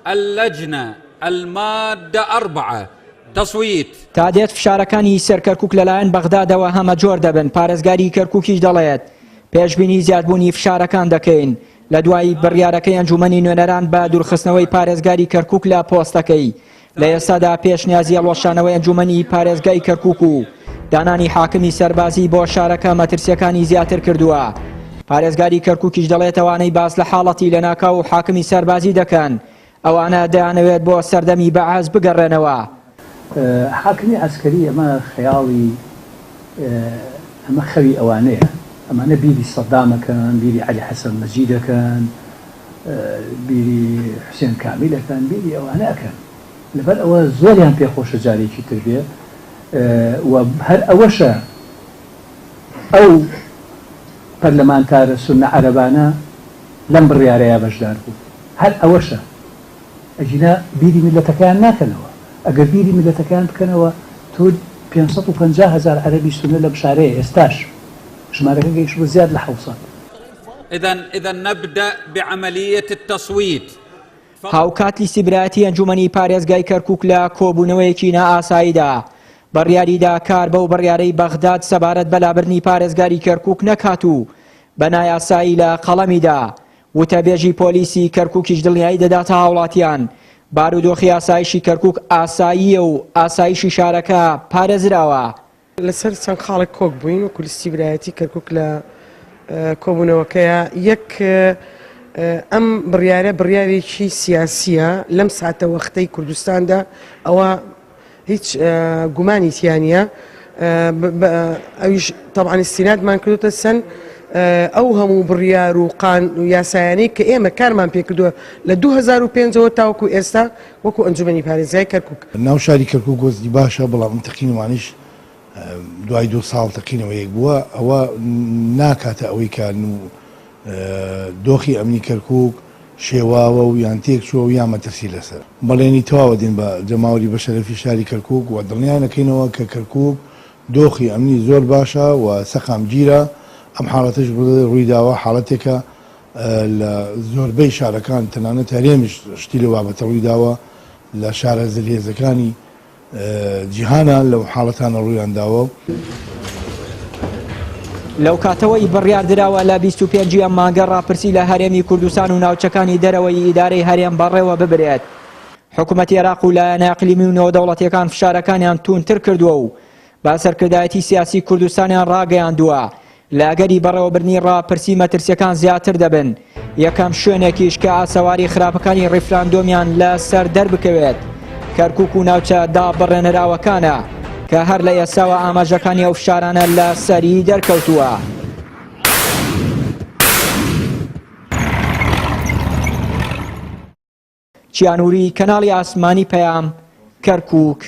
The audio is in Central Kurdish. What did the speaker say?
اللجنة المادة 4 تصويت. تا دێت فشارەکانی سەر کەرکوک لەلایەن بەغدادەوە هەمەجۆر دەبن، پارێزگاری کەرکوکیش دەڵێت، پێشبینی زیادبوونی فشارەکان دەکەین لە دوای بڕیارەکەی ئەنجومەنی نوێنەران بە دوورخستنەوەی پارێزگاری کەرکوک لە پۆستەکەی. لە ئێستادا پێشنیازی هەڵوەشانەوەی ئەنجومەنی پارێزگای کەرکوک و دانانی حاکمی سەربازی بۆ شارەکە مەترسیەکانی زیاتر کردووە. پارێزگاری کەرکوکیش دەڵێت ئەوانەی باس لە حاڵەتی لەناکاو و حاکمی سەربازی دەکەن ئەوانە دەیانەوێت بۆ سەردەمی بەعس بگەڕێنەوە. حاکمی عەسکەری ئەمە خەیاڵی ئەمە خەوی ئەوانەیە ئەمانە بیری سەدام ئەکەن بیری عەلی حەسەن مەجید ئەکەن بیری حوسێن کامیل ئەکەن بیری ئەوانە ئەکەن لەبەر ئەوە زۆریان پێ خۆشە جارێکی تر بێ و هەر ئەوەشە ئەو پەرلەمانتارە سوننە عەرەبانە لەم بڕیارەیا بەشدار بوون هەر ئەوەشە ئەگینا بیری میللەتەکەیان ناکەنەوە ئەگەر بیری میللەتەکەیان بکەنەوە تۆ 550 هەزار عەرەبی سوننە لەم شارەیە ئێستاش ژمارەکە گەیشتووە زیاد لە 700. اذا اذا نبدأ بعملية التصويت. هاوکات لیستی برایەتی ئەنجومەنی پارێزگای کەرکوک لە کۆبوونەوەیەکی نائاساییدا بڕیاریدا کار بەو بڕیارەی بەغداد سەبارەت بە لابردنی پارێزگاری کەرکوک نەکات و بە نایاسایی لە قەڵەمیدا. وتەبێژی پۆلیسی کەرکوکیش دڵنیایی دەداتە هاوڵاتیان بارودۆخی ئاسایشی کەرکوک ئاساییە و ئاسایشی شارەکە پارێزراوە. لەسەر چەند خاڵێک کۆک بووین وەکو لیستی برایەتی کەرکک لە کۆبوونەوەکەیە یەک ئەم بڕیارە بڕیارێکی سیاسیە لەم ساتە وەختەی کوردستاندا ئەوە هیچ گومانی تیانە ئەویش تەبعەن ئیستینادمان کردوتە سەن ئەو هەموو بڕیار و قان و یاسایانەی کە ئێمە کارمان پێکردووە لە 2005ەوە تاوەکو ئێستا وەکو ئەنجومەنی پارێزگای کەرکوک. ناو شاری کەرکوک وەزعی باشە، بەڵام ئەم تەقینەوانەیش دوای دوو ساڵ تەقینەوەیەک بووە، ئەوە ناکاتە ئەوەی کە دۆخی ئەمنی کەرکوک شێواوە و یان تێکچووە و یان مەترسی لەسەرە. بەڵێنی تەواو ئەدەین بە جەماوەری بەشەرەفی شاری کەرکوک و دڵنیایان ئەکەینەوە کە کەرکوک دۆخی ئەمنی زۆر باشە و سەقامگیرە، ئەم حاڵەتەش ڕوویداوە حاڵەتێکە لە زۆربەی شارەکان تەنانەت هەرێمیش شتی لەو بابەتە ڕوویداوە، لە شارە زلهێزەکانی جیهانا لەو حاڵەتانە ڕوویانداوە. لەو کاتەوەی بڕیاردراوە لە 25 ی ئەم مانگە ڕاپرسی لە هەرێمی کوردستان و ناوچەکانی دەرەوەی ئیدارەی هەرێم بەڕێوە ببرێت، حکومەتی عێراق و لایەنە ئەقلیمی و نێودەوڵەتییەکان فشارەکانیان تووندتر کردووە و بە سەرکردایەتی سیاسی کوردستانیان ڕاگەیاندووە لە ئەگەری بەڕێوەبردنی ڕاپرسی مەترسیەکان زیاتر دەبن، یەکەم شوێنێکیش کە ئاسەواری خراپەکانی ڕیفراندۆمیان لە سەر دەربکەوێت کەرکوک و ناوچە دابڕێنراوەکانە کە هەر لە ئێستاوە ئاماژەکانی ئەو فشارانە لە سەری دەرکەوتووە. چیانوری، کەناڵی ئاسمانی پەیام، کەرکوک.